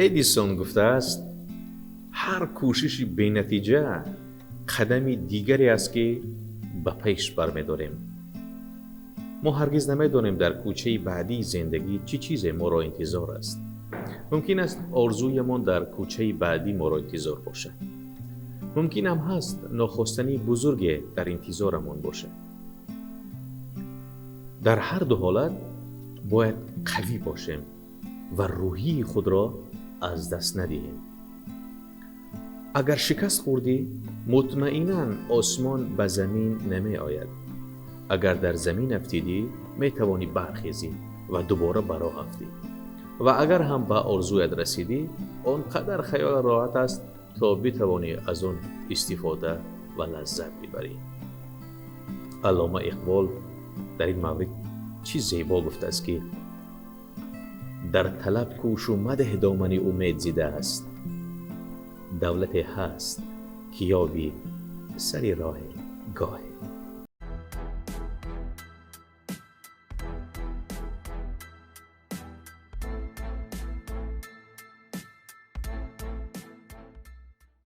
Эдисон гуфтааст: ҳар кӯшиши бенатиҷа қадами дигаре аст, ки ба пеш бармедорем. Мо ҳаргиз намедонем, дар кӯчаи баъдии зиндагӣ чӣ чизе моро интизор аст. Мумкин аст, орзуямон дар кӯчаи баъдӣ моро интизор бошад. Мумкин ҳам ҳаст, нохостании бузурге дар интизорамон бошад. Дар ҳар ду ҳолат бояд қавӣ бошем ва рӯҳии худро аз даст надиҳем. Агар шикаст хӯрдӣ, мутмаинан осмон ба замин намеояд. Агар дар замин афтидӣ, метавонӣ бархезӣ ва дубора ба роҳ афтӣ. Ва агар ҳам ба орзуят расидӣ, он қадар хаёлат роҳат аст, то битавонӣ аз он истифода ва лаззат бибарӣ. Аллома Иқбол дар ин маврид чӣ зебо гуфтааст, ки дар талаб кӯшу мадеҳ домани умед зи даст, давлате ҳаст, ки ёбӣ сари роҳе гоҳе.